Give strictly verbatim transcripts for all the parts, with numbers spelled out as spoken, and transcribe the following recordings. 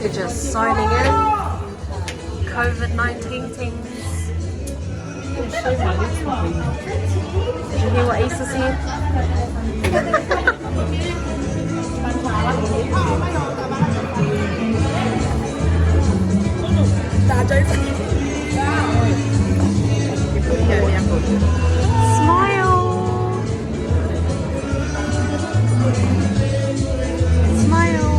They're just signing in. COVID nineteen teams. Did you hear what Issa said? Smile. Smile.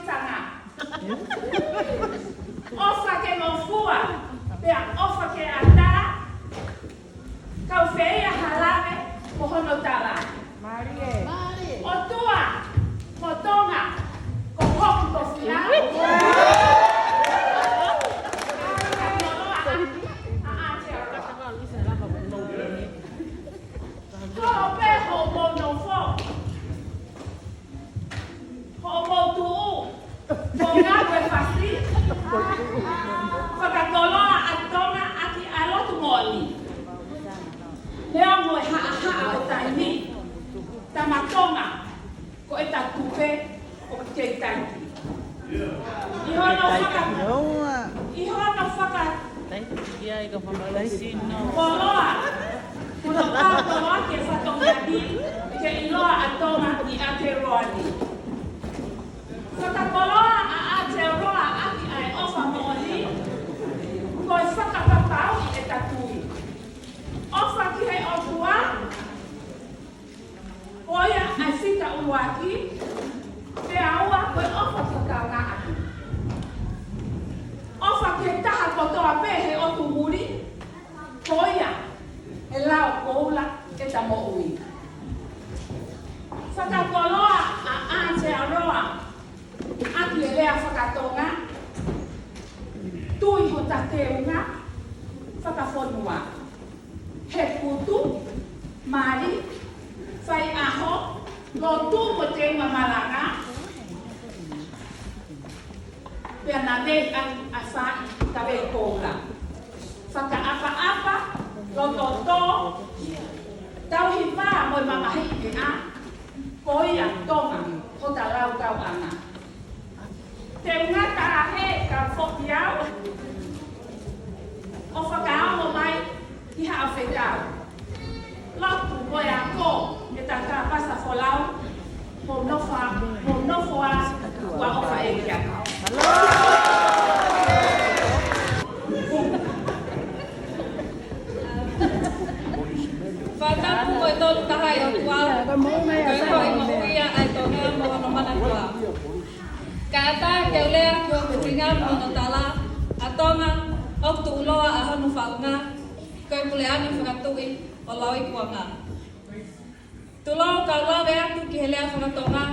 Tanga. ʻOfa ke ngofua, pea ʻofa ke ʻatā, kau fēia ha lave mo hono tala. ʻOtua mo Tonga, ko hoku tofiʻa. Kolo pē hoʻomou nofo, hoʻomou tuʻu, mo ngāue fasi. Fakakoloa ʻa Tonga ʻaki ʻa e lotu moʻoni. Lea mo e haʻahaʻa ʻo taimi, tama Tonga, ko e tatu pē ʻoku kei taki. ʻI hono faka-, ʻi hono faka-, koloa, hono fakakoloa ki he fatongia ni, ke ʻiloa ʻa Tonga ʻi Aotearoa ni. Fakakoloa ʻa Aotearoa ʻaki ʻa e ʻofa moʻoni, ko e fakapapauʻi ʻeta tui. ʻOfa ki he ʻOtua, ko ia ʻa e fika ʻuluaki, pea ua ko e ʻofa fakataulaʻeiki. ʻOfa ki he taha kotoa pē he ʻotu muli, ko ia ʻe lao koula ʻeta moʻui. Fakakoloa ʻa Aotearoa ʻaki e lea fakatonga, tui hota teunga fakafonua. He kutu, mali, faiʻaho, lotu mo e teunga malanga, pea naʻe ʻi ai ʻa e fai kavei koula. Fakaʻapaʻapa, loto tō, tauhi pā mo e mamahiʻi meʻa, ko ia Tonga hota laukauʻanga. Teunga taha he ka foki au, ʻo fakaongo mai ki haʻa fekau. Lotu mo e ako, ʻeta kāpasa folau, mo nofo, mo nofo ā, ua ʻofa ē kia kau. Fakatapu mo e tolu taha ʻi ʻOtua, ko e foʻi moʻui ia ʻa e Tonga mo hono manatua. Kae ʻatā ke u lea ki hoku ʻuhinga mo hono tala, ʻa Tonga, ʻoku tuʻuloa ʻa hono faʻunga, ko e puleʻanga fakatuʻi ʻo Lauikuonga. Tulou kau lave atu ki he lea fakatonga,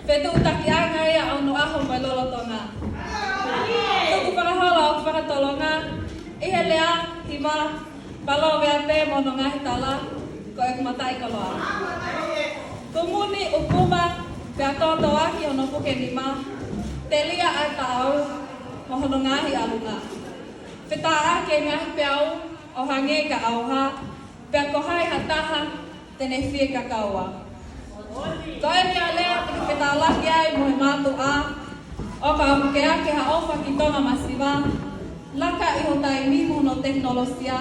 fetuʻutakiʻanga ia ʻo hono ʻaho mo e lolotonga. Tuku fakaholo ʻoku fakatolonga, ʻi he lea, hiva, paloveape mo hono ngaahi tala, ko ʻeku mataʻikoloa. Kumuni ʻukuma, pea tōtōaki hono puke nima, telia ʻa e taʻau, mo hono ngaahi ʻalunga. Fetāʻaki e ngaahi peau, ʻo hangē ka ʻauha, pea ko hai ha taha te ne fie kakaua. Ko eni ʻa e lea te ke fetālaki ai mo e mātuʻa, ʻo ka ʻoku ke ʻai ke ha ʻofa ki Tonga masiva, laka ʻi ho taimi mo hono tekinolosia,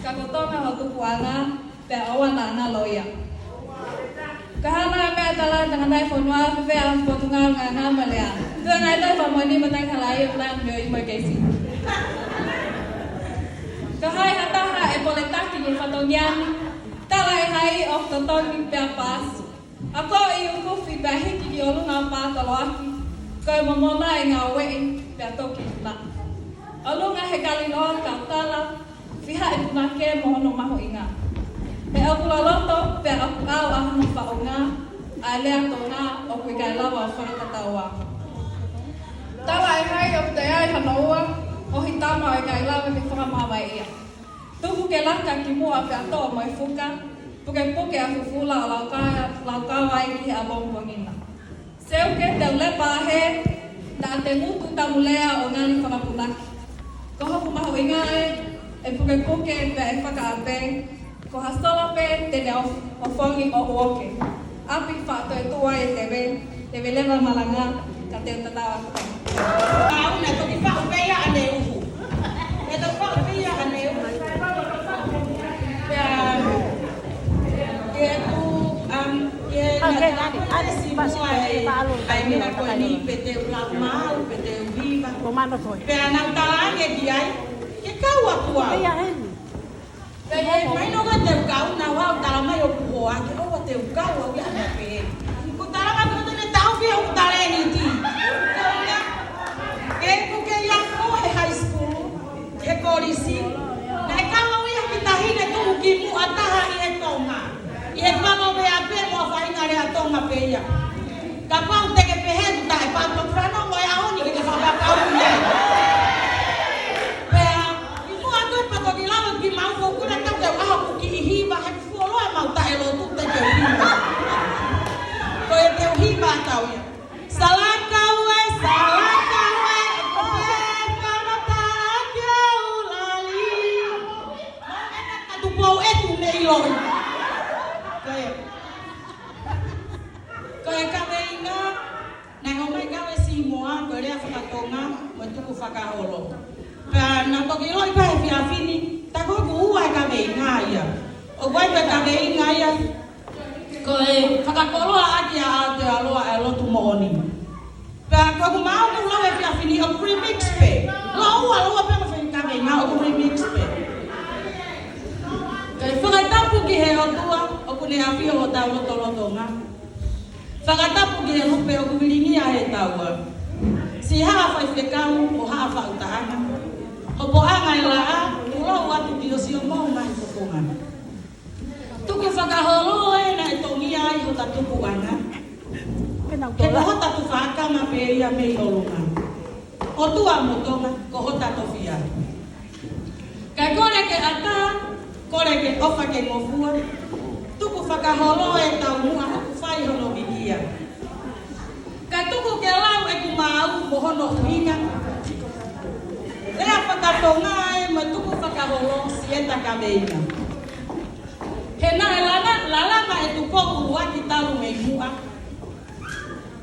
ka ko Tonga ho tupuʻanga, pea ʻoua naʻa ngalo ia. Ka hana e meʻa tala tangata e fonua, fefea Potungāue ngāngā mo e lea. Tuʻu ngāue tai fakamoʻoni mo e tai halai ʻo e plan mo e emergency. Ka hai ha taha ʻe kole taki ki he fatongia ni, tala ʻe hai ʻoku totongi pea paasi. Akoʻi ʻukufi pea hiki ki ʻolunga pātoloaki, ko e momona e ngāueʻi pea toki na. ʻOlunga he kaliloa kautala, fiha e punake mo hono mahuʻinga. He ʻoku loloto pea ʻoku ʻau ʻa hono faʻunga, ʻa e lea Tonga ʻoku ʻikai lava ʻo fakatataua. Tala ʻe hai ʻoku toe ʻi ai hano ua, ʻohi tama ʻo ʻikai lava ke fakamāvae ia. Tuku ke laka ki muʻa pea toʻo mo e fuka, pukepuke ʻa fufula ʻo laukau, laukau ai ki he ʻapongipongi na. Seuke te u lepa hē, naʻa te ngutu tamu lea ʻo ngali fakapunaki. Ko hoku mahuʻinga ē, ʻe pukepuke pea ʻe fakaʻape, ko ha sola pē te ne ʻo, ʻofongi ʻo uoke. ʻApi faʻa toe tuʻu ai e teve, teve leva malanga, ka te u tatau atu. Au ne toki faʻu pē ia ʻaneuhu. Ne toki faʻu pē ia ʻaneuhu. Pea, ʻi heʻeku, um, ʻi he naʻa tala atu ʻa e meʻa ko eni pe te u lau maau, pe te u hiva. Pea naʻa ku talaange ki ai, ke kau ʻaku au. Pea ʻi he mahino ko e te u kau, naʻa ku talamai ʻoku hoa, ke ʻoua te u kau au ia ʻana pē. Kuo talamai ko e te ne tau pē ʻoku talēniti. lea Tonga pē ia. Kapau te ke pehē ʻoku taʻepapau, fanongo e ʻaho ni ke ke fakapapauʻi ia. Pea, ʻi muʻa ko e pea toki lau e kiʻi mau fokula tau ke ʻaho ʻoku kiʻi hiva he fuoloa mau taʻelotu te ke hiva. Ko e te u hiva tau ia. Salakau ē, salakau ē, ko e kamata ke ulali. Mau ena ka tu pou e tu ne iloi. Ko ia. Ko e kaveinga, naʻe ʻomai kau e sīmoa, ko e lea fakatonga, mo e tukufakaholo. Pea naʻa toki ʻiloʻi pē he efiafi ni, tā ko ʻeku ua e kaveinga ia. ʻOku ʻi ai pē kaveinga ia, ko e fakakoloa ʻaki ʻa Aotearoa e lotu moʻoni. Pea ko ʻeku maʻu ke lau e efiafi ni ʻoku remix pē. Lōua, lōua pē mo e fai kaveinga ʻoku remix pē. Kae fakatapu ki he ʻOtua, ʻoku ne ʻafio ʻi hotau lotolotonga. Fakatapu ki he lupe ʻoku vilingia he taua. Siʻi haʻa faifekau ʻo haʻa faʻu taʻanga. Hopoʻanga e laʻā, tulou atu ki ʻo sio mou mai fofonga. Tukufakaholo ē naʻe tongia ai hota tupuʻanga. He ko hota tufaʻakanga pē ia mei ʻolunga. ʻOtua mo Tonga, ko hota tofiʻa. Kae kole ke ʻatā, kole ke ʻofa ke ngofua. Tukufakaholo e taumuʻa ʻoku fai hono vikia. Kae tuku ke lau ʻeku maau mo hono ʻuhinga. Lea fakatonga ē mo e tukufakaholo siʻeta kaveinga. He naʻe lala-, lalanga e Tupou ʻUluaki talu mei muʻa.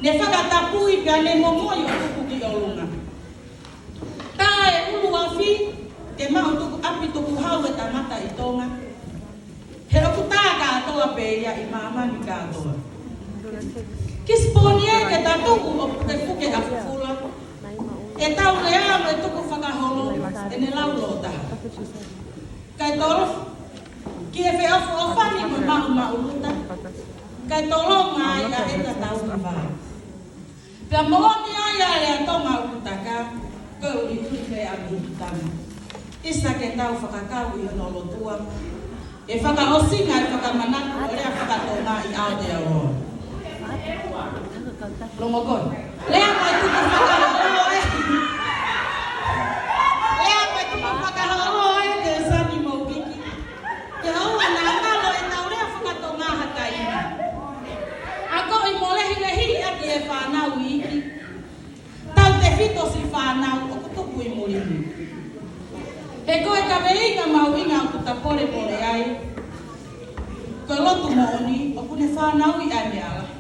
Ne fakatapui pea ne momoi ʻo tuku ki ʻolunga. Tā e ʻuluafi, ke maʻu tukuʻapi tukuhau e tangata ʻi Tonga. He ʻoku tā kātoa pē ia ʻi māmani kātoa. Kisipooni ē ke ta tuku ʻo pukepuke ʻa fufula. ʻEtau lea mo e tukufakaholo, ʻene lau lōtaha. Kae tolo, ki he feʻofoʻofani mo e maʻumaʻuluta. Kae tolonga ai ʻa ʻeta tauhi vā. Pea moʻoni ai ʻa e lea Tonga ʻoku taka, ko e uliuli pē ʻa Mihikitanga. ʻIsa ke tau fakakau ʻi hono lotua. ʻE fakaʻosinga e fakamanatu ʻo e lea fakatonga ʻi Aotearoa. Longo koe. Lea mai tukufakaholo ē. Lea mai tukufakaholo ē, te sani mo piki. Ke ʻoua naʻa ngalo ʻetau lea fakatonga ha taimi. Akoʻi mo lehilehiʻi ʻaki e fānau iiki. Tautefito siʻi fānau ʻoku tupu ʻi muli ni. He ko e kaveinga mahuʻinga ʻoku ta polepole ai. Ko e lotu moʻoni ʻoku ne fānauʻi ʻa e meʻa lahi.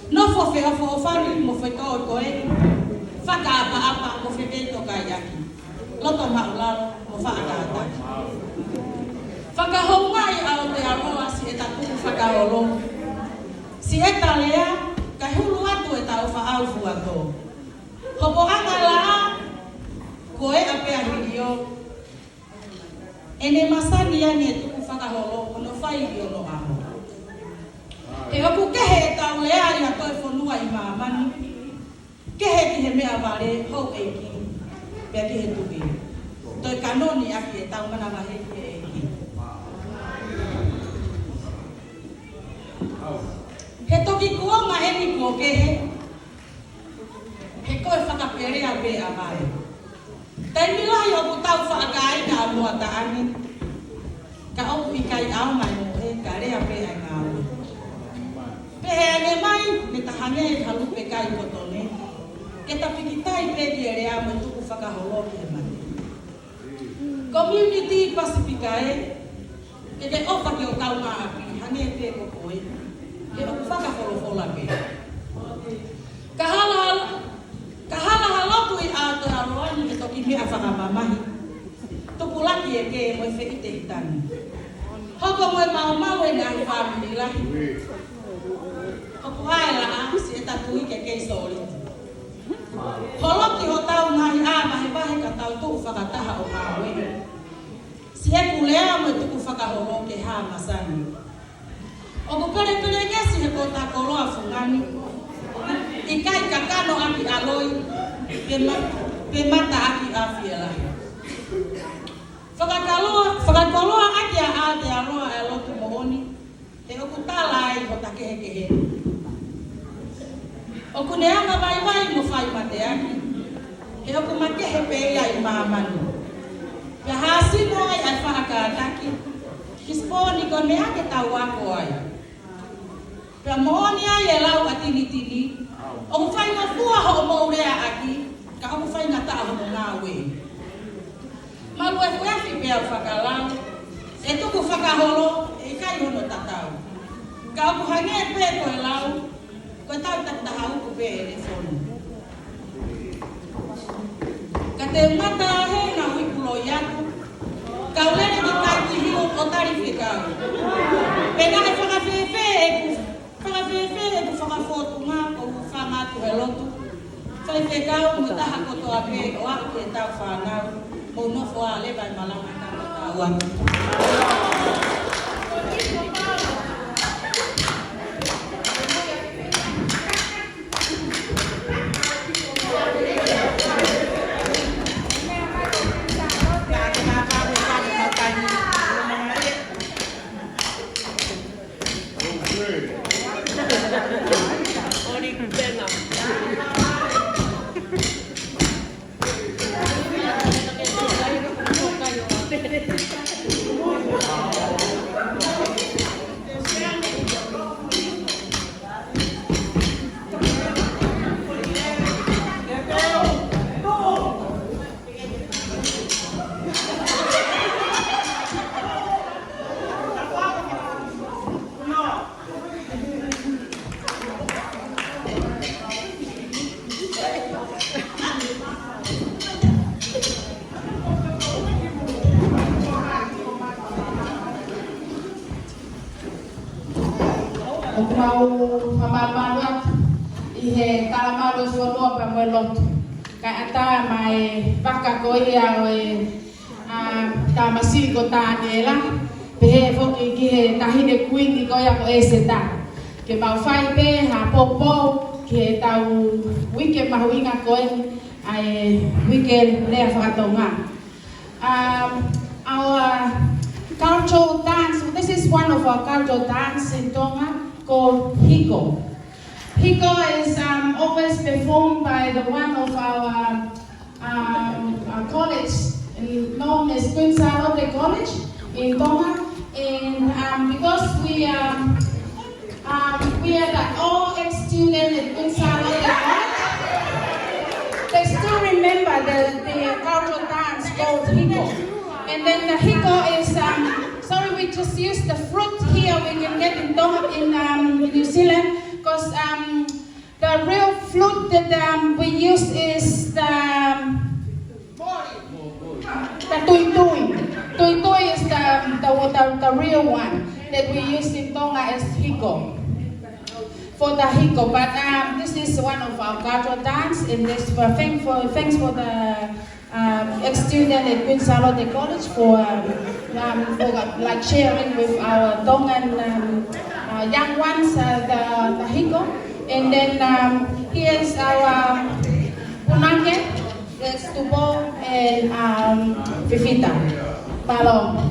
Nofo feʻofoʻofani mo fetōkoeni. Fakaʻapaʻapa mo feveitokaiʻaki. Loto maʻulalo mo faʻa kātaki. Fakahoungaʻi ʻa Aotearoa siʻeta tukufakaholo. Siʻeta lea, kae hulu atu ʻeta ʻofaʻau fuatō. Hopoʻanga laʻā, ko e ʻapea hilio. ʻEne masani ange tukufakaholo, hono fai ʻi onoʻaho. He ʻoku kehe ʻetau lea ʻi ha toe fonua ʻi māmani. Kehe ki he meʻavale, houʻeiki, pea ki he tuʻi. Toe kanoni ʻaki ʻetau manavahē ki he ʻEiki. He toki kuonga eni kuo kehe, he ko e fakapelea pē ʻa e vale. Taimi lahi ʻoku tau faʻa kāinga ʻa Moataʻane, ka ʻoku ʻikai ʻaonga e mohe, ka lea pē ʻa e ngāue. Pehē ange mai, ne ta hangē ha lupe kai koto ne, ke ta pikitai pē ki he lea mo e tukufakaholo ki he mate. Community Pasifika ē, ke ke ʻofa ki ho kaungāʻapi, hangē pē ko koe. He ʻoku fakafolofola pē. Ka hala, ka hala ha lotu ʻi Aotearoa ni he toki meʻa fakamamahi. Tupulaki e kē mo e feʻitehitani. Hoko mo e maumau e ngaahi fāmili lahi. Hoko ʻa e laʻā, siʻeta tui ke kei sōliti. Holoki hotau ngaahi ʻā vahevahe ka tau tuʻu fakataha ʻo ngāue. Siʻeku lea mo e tukufakaholo ke hā masani. ʻOku pelepelengesi he ko hota koloa fungani. ʻIkai kakano ʻaki ʻa loi, pe ma-, pe mata ʻaki ʻa fielahi. Fakakoloa, fakakoloa ʻaki ʻa Aotearoa e lotu moʻoni. He ʻoku tala ai hota kehekehe. ʻOku ne anga vaivai mo fai mateaki, he ʻoku makehe pē ia ʻi māmani. Pea hāsino ai ʻa e faʻa kātaki, Hisipōni, ko e meʻa ke tau ako ai. Pea moʻoni ai e lau ʻa Tinitini, ʻoku faingofua hoʻomou leaʻaki, ka ʻoku faingataʻa hono ngāue. Malu efuefi pea u fakalau, ʻe tuku fakaholo, ʻe ʻikai hono tatau. Ka ʻoku hangē pē ko e lau, ko e tau takitaha uku pē ʻe fonu. Ka te u ngata he ngaahi puloi atu, ka u lele ki Kaitihiu ʻo tali fekau. Pe naʻe fakafēfē ʻeku, fakafēfē ʻeku fakafōtunga ʻo u fanga atu he lotu. Faifekau mo e taha kotoa pē ʻo aʻu ki heʻetau fānau, mou nofo ā leva e malanga ka tau atu. ʻOku mau fakamālō atu ʻi he talamalu ʻo e fonua pea mo e lotu. Kae ʻatā mai e vaka ko ia ʻo e ʻa, tamasiʻi ko Taniela, pehē foki ki he taʻahine kuini ko ia ko ʻEseta. Ke mau fai pē ha poupou ki heʻetau uike mahuʻinga ko eni, ʻa e uike lea fakatonga. Um, our cultural dance, this is one of our cultural dance in Tonga called hiko. Hiko is, um, always performed by the one of our um, a college known as Queen Sālote College in Tonga. And, um, because we, um, um, we are the all ex-student at Queen Sālote College, they still remember the, the cultural dance called hiko. And then the hiko is, um, sorry, we just use the fruit here we can get in Tonga, in, um, New Zealand, because, um, the real fruit that, um, we use is the, um, the tuitui. Tuitui is the, the, the, the real one that we use in Tonga as hiko, for the hiko. But, um, this is one of our cultural dance, and this for, thank for, thanks for the um, ex-student at Queen Sālote College for, um, um, for, uh, like, sharing with our Tongan, um, uh, young ones, uh, the, the hiko. And then, um, here's our, um, punake, that's Tupo and, um, Fifita. Mālō.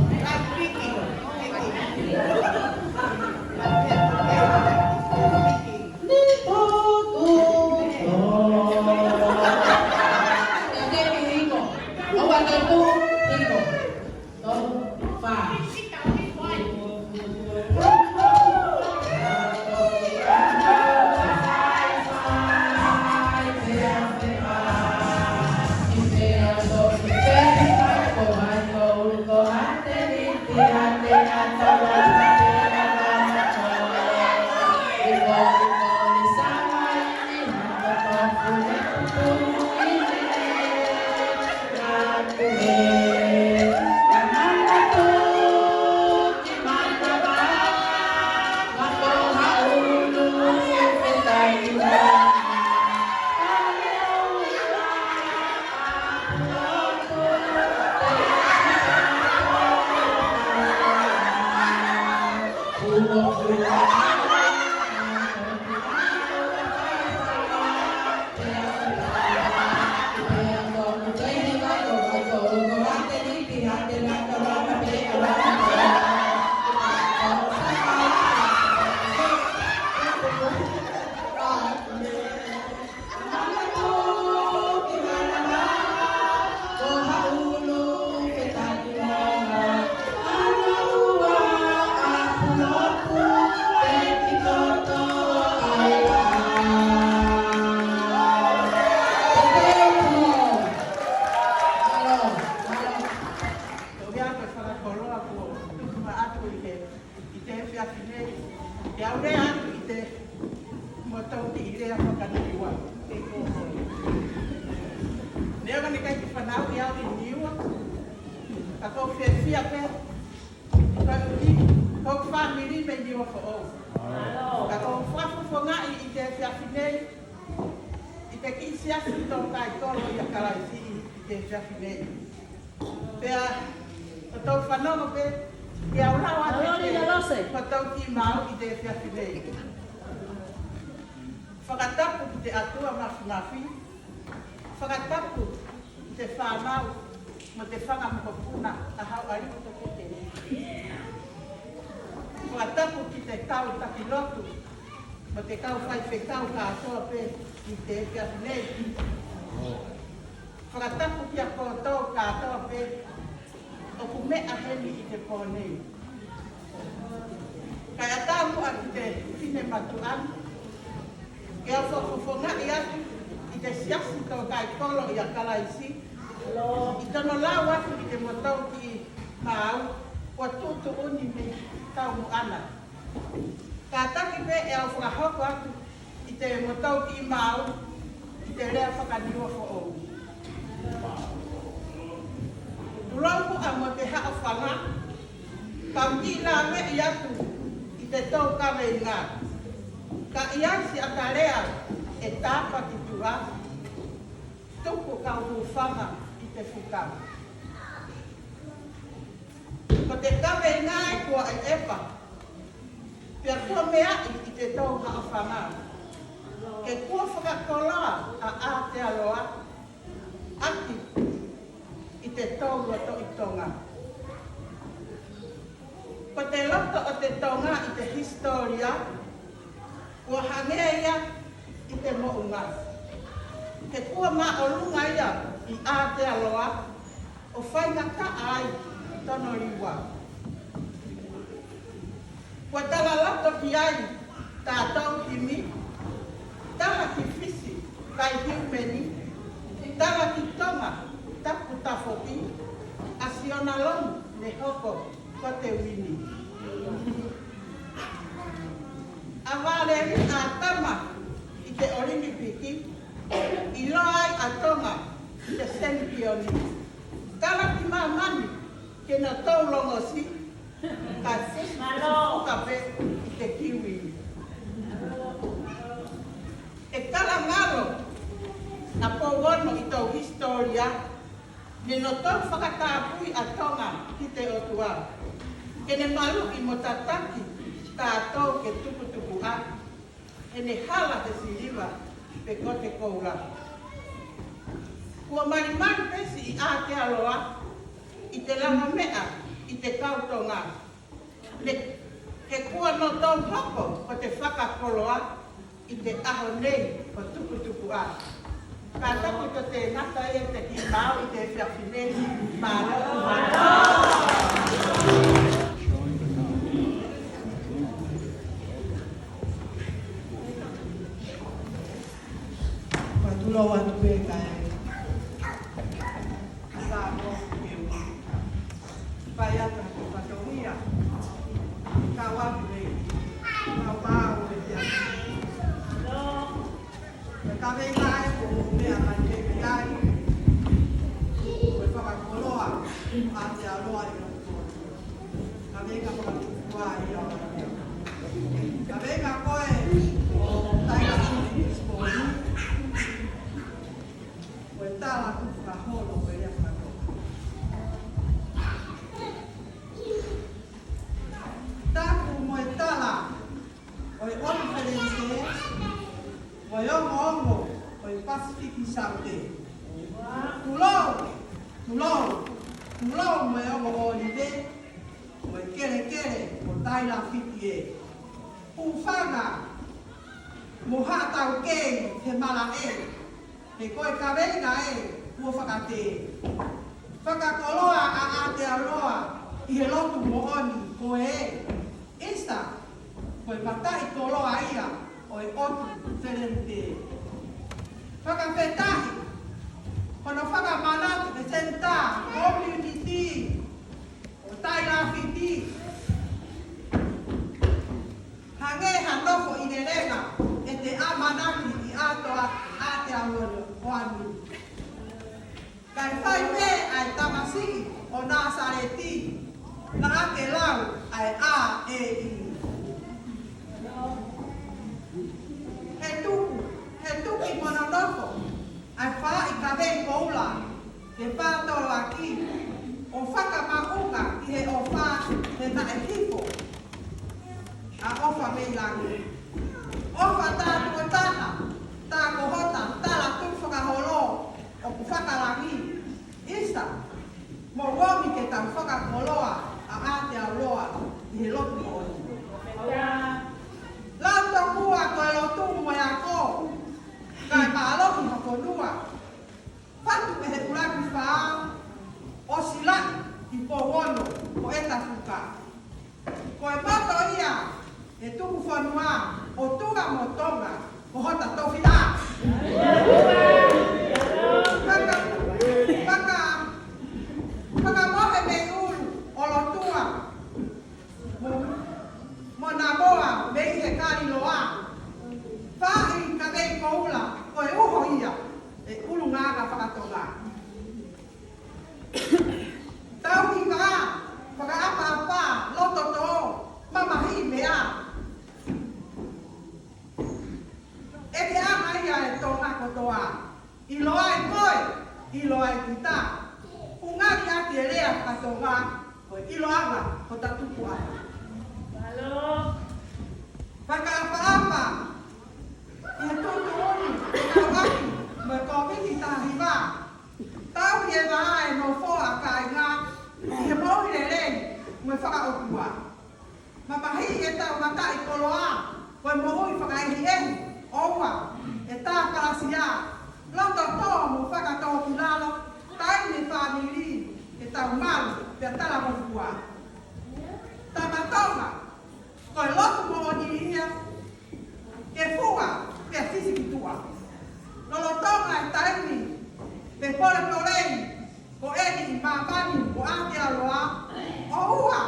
efiafi ni, ke u lea atu ʻi he motuʻa ʻi he lea faka-Niua. Neongo naʻe ʻikai ke fanauʻi au ʻi Niua, ka ʻoku ou fiefia pē, ka ʻoku ou ʻi, ʻoku ou fāmili mei Niuafoʻou. Ka ʻoku ou fakafofongaʻi ʻi he efiafi ni, ʻi he kiʻi siasi tō kai kolo ʻia Kalaisi ʻi he efiafi ni. Pea, ʻoku ou fanongo pē, ke u lau atu Lori, ke Lose. ʻOku ou kiʻi maau ʻi he efiafi ni. Fakatapu ki he ʻOtua Mafimafi. Fakatapu ki he fānau mo e fanga mokopuna ʻa Hauʻaliku Toketē. Fakatapu ki he kau taki lotu mo e kau faifekau kātoa pē ʻi he efiafi ni. Fakatapu kia koutou kātoa pē ʻoku meʻa heni ʻi he pō ni. Kae ʻatā muʻa ki he finematuʻa ni, ke u fakafofongaʻi atu ʻi he siasi tō kai kolo ʻia Kalaisi, ʻi hono lau atu ʻi he motuʻa kiʻi maau, kuo tuʻutuʻuni mei Taumuʻa na. Kātaki pē ʻe au fakahoko atu ʻi he motuʻa kiʻi maau ʻi he lea faka-Niuafoʻou. Tulou muʻa mo e haʻofanga, ka u kiʻi lāveʻi atu ʻi he tō kaveinga. Ka ʻi ai siʻa lea ʻe tāpa ki tuʻa, tuku kau hūfanga ʻi he fuka. Ko e kaveinga ē kuo ʻeʻepa, pea kuo meaʻi ʻi he tō haʻofanga. Ke kuo fakakoloa ʻa Aotearoa ʻaki ʻi he tō loto ʻi Tonga. Ko e loto ʻo e Tonga ʻi he hisitōlia, kuo hangē ia ʻi he moʻunga. He kuo māʻolunga ia ʻi Aotearoa, ʻo faingataʻa ai Tonoliua. Kuo tala loto ki ai tautolu himi, tala ki Fisi kai hiumeni, tala ki Tonga tapu tafoki, ʻa Siona Lomu ne hoko ko Teuini. ʻA Valeli ʻa Tama ʻi he ʻOlimipiki, ʻiloa ai ʻa Tonga ʻi he semipioni. Tala ki māmani ke nau tau longosi, ka Fisi fuka pē ʻi he kiwi. ʻE kalangalo ʻa Pouono ʻi he hisitōlia, ne nau tau fakatapui ʻa Tonga ki he ʻOtua, ke ne maluʻi mo tataki tautolu ke tuputupuʻa, ʻene hala he siliva pe ko e koula. Kuo malimali pē siʻi Aotearoa ʻi he langa meʻa ʻi he kau Tonga. Ne, he kuo nau tau hoko ko e fakakoloa ʻi he ʻaho nei ʻo tuputupuʻa. Kātaki ʻo te ngata ʻi he kiʻi maau ʻi he efiafi ni. Mālō. Mālō. Tulou atu pē kae. Mālō. Fai atu ki he fatongia. Kau atu e, kau atu e ia. Ka kaveinga ē ʻoku meʻa mai ki ai. Ko e fakakoloa ʻa Aotearoa ʻi he motu. Kaveinga fakatupu ia. Kaveinga ko ē ʻo Taila Sini Siponi. Ko e tala ʻoku fakaholo ko e lea fakatoka. Tapu mo e tala ʻo e ʻOtu Felente, mo e ongoongo ʻo e Pasifiki Saute. Tulou, tulou, tulou mo e ongo ʻōlive, mo e kelekele ʻo Taila Fiti ē. Hūfanga mo haʻa taukei he malaʻe, he ko e kaveinga ē kuo fakatē. Fakakoloa ʻa Aotearoa ʻi he lotu moʻoni ko ē. Easter, ko e mataʻikoloa ia ʻo e ʻOtu Felente. Fakafetaʻi, ko hono fakamanatu ʻe he Senitā Community ʻo Taila Fiti. Fai pē ʻa e tamasiʻi ʻo Nāsaleti, naʻa ke lau ʻa e ʻa e ʻi. He tuku, he tuku mo nonofo ʻa e faaʻi kavei koula ke pātoloaki, ʻo fakamaʻunga ki he ʻofa he naʻe hifo ʻa e ʻofa mei langi. ʻOfa tā tuʻo taha, tā ko hota tala tuʻu fakaholo ʻoku fakalangi. ʻIsa, mou omi ke tau fakakoloa ʻa Aotearoa ʻi he lotu moʻoni. Lau tokua ko e lotu mo e ako, kae mālohi ha fonua. Fatu ʻe he ʻuluaki fā, ʻo silaʻi ʻi Pouono ko e tafuka. Ko e moto ia ʻe tuku fonua ʻo Tonga mo Tonga, ko hota tofiʻa. Faka-, faka-, fakamohe mei ʻulu ʻo lotua mo, mo Namoa mei he kaliloa. Faaʻi kavei koula ko e uho ia ʻe ʻulungaanga fakatonga. Tauhi vā, fakaʻapaʻapa, loto tō, mamahiʻi meʻa. ʻEke ʻa e ngaahi ʻa e Tonga kotoa. ʻIlo ai koe, ʻilo ai kita. Ungari ʻaki e lea fakatonga, ko e ʻiloʻanga hota tupuʻanga. Fakaʻapaʻapa ʻi he tuʻutuʻuni ʻo e kau ʻaki mo e Kōviti taha hiva. Tauhi e vā ʻe nofo ʻa e kāinga ʻi he moʻui lelei mo e fakaʻotua. Mamahiʻi ʻetau mataʻikoloa, ko e moʻui fakaʻehiʻehi, ʻoua ʻe tāpalasia, loto tō mo fakatōkilalo, taimi fāmili, ke tau malu pea talangofua. Tama Tonga, ko e lotu moʻoni ia, ke fua pea fisi ki tuʻa. Lolotonga e taimi, pe polepolei ko eni ʻi māmani mo Aotearoa, ʻoua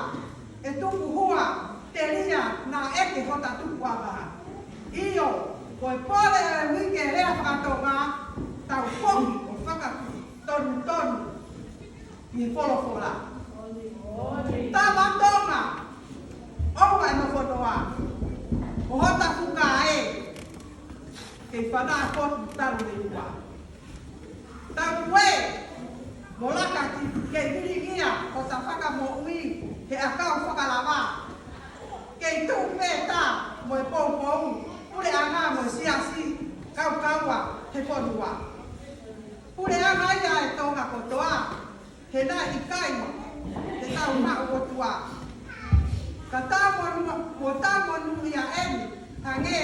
ʻe tuku hua, telia naʻe ʻeke hota tupuʻanga. ʻIo, ko e pole ʻo e uike lea fakatonga, tau foki ʻo fakatonutonu ʻi he folofola. Tama Tonga, ʻoua ʻe nofo noa, ko hota fuka ē, kei fanā potu talu le ua. Tau ue mo laka ki, kei vilingia hota fakamoʻui he ʻakau fakalava. Kei tuʻu pē tā mo e poupou, puleʻanga mo e siasi, kaukaua he fonua. Puleʻanga ia ʻa e Tonga kotoa, he naʻe ʻikai te tau maʻu ʻOtua. Ka tau monū, mo tau monūʻia eni, hangē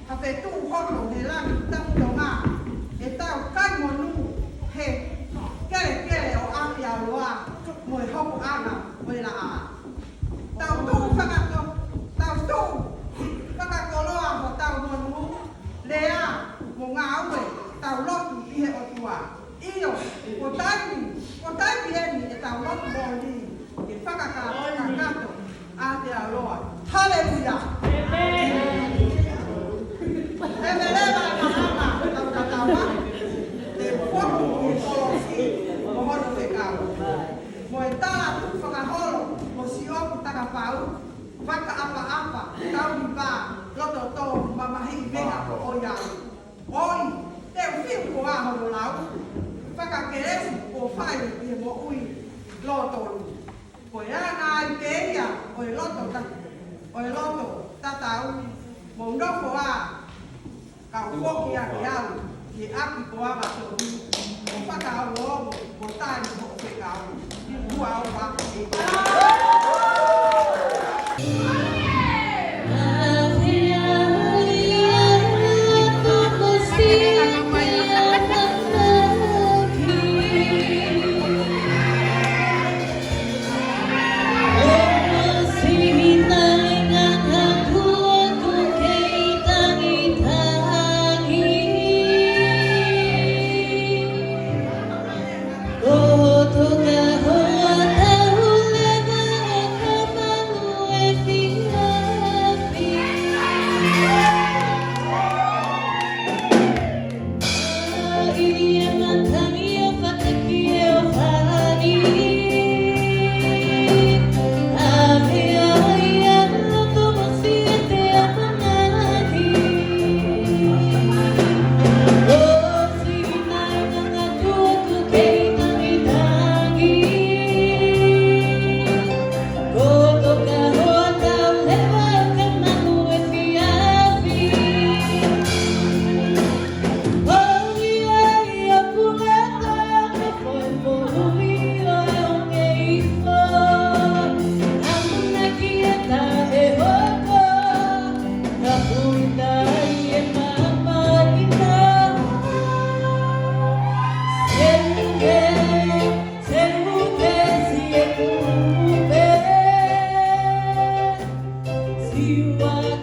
ha fetuʻu hono he langi tapu Tonga, ʻetau kai monū he kelekele ʻo Aotearoa mo e hokoʻanga ʻo e laʻā. Tau tuʻu fakato, tau tuʻu fakakoloa hotau monū, lea mo ngāue, tau lotu ʻi he ʻOtua. ʻIo, ko taimi, ko taimi eni ʻetau lotu moʻoni, ke fakakakato Aotearoa. Haleluia. ʻĒmeni. ʻĒmeni, leva e mahama, tau tatau ā. Te u foki ki he kolosi, mo hono fekau. Mo e tala tuʻu fakaholo, mo Siopu Takapau, fakaʻapaʻapa, tauhi vā, loto tō, mamahiʻi meʻa ʻoiauē. ʻOi, te u fiu ko e ʻaho lau, fakakelesi kuo fai ʻi he moʻui lōtolu. Ko e anga ai pē ia ʻo e loto ta, ʻo e loto tatau, mou nofo ā, kau foki ʻaki au, ʻi he ʻapi ko Avatonu, ʻo fakaongoongo, ʻo tali hoʻo fekau. Ua o pa. You are